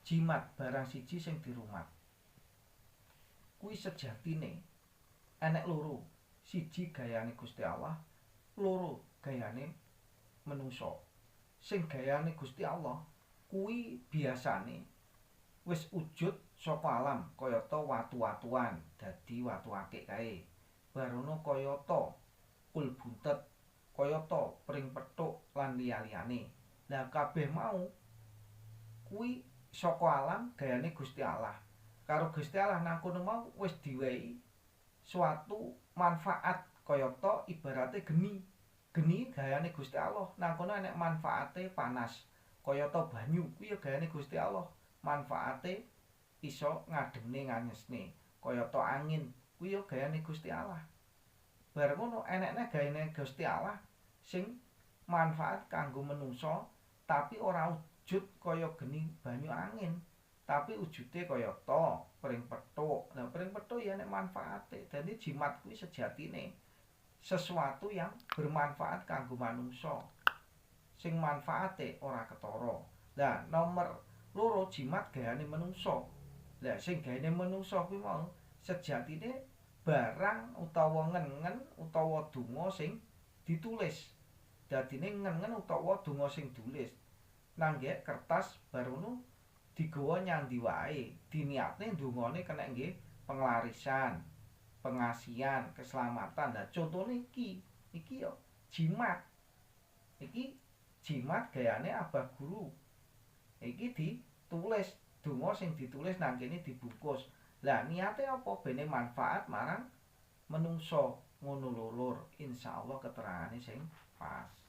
Jimat barang siji sing dirumat. Kuwi sejatine enek loro. Siji gayane Gusti Allah, loro gayane menungso. Sing gayane Gusti Allah kuwi biasane wis ujud saka alam, kayata watu-watuan, dadi watu akik kae. Barono kayata kul buntet, kayata pring pethuk lan liya-liyane. Lah kabeh mau kuwi saka alam gayane Gusti Allah. Karo Gusti Allah nang kono mau wis diwehi suatu manfaat, kayata ibarate geni. Geni gayane Gusti Allah, nang kono enek manfaate panas. Kayata banyu kuwi ya gayane Gusti Allah, manfaate iso ngademne nganyesne. Kayata angin kuwi ya gayane Gusti Allah. Bar ngono enekne gayane Gusti Allah sing manfaat kanggo menungso tapi ora wujud kaya geni banyu angin, tapi wujude kayata pring pethuk. Lah pring pethuk ya enek manfaate. Dadi jimat kuwi sejatine sesuatu yang bermanfaat kanggo manungsa, sing manfaate ora ketara. Lah nomor loro jimat gayane menungsa. Lah sing gayane menungsa kuwi mau sejatine barang utawa ngen-ngen utawa donga sing ditulis. Dadine ngen-ngen utawa donga sing ditulis nang nggih kertas, barono digawa nyandi wae, diniatne ndongane kena nggih penglarisan, pengasihan, keselamatan. Lah contone iki, iki yo jimat. Iki jimat gayane Abah Guru. Iki ditulis, donga sing ditulis nang kene dibungkus. Lah niate apa? Bene manfaat marang menungso. Ngono lho lur, insyaallah keterangane sing pas.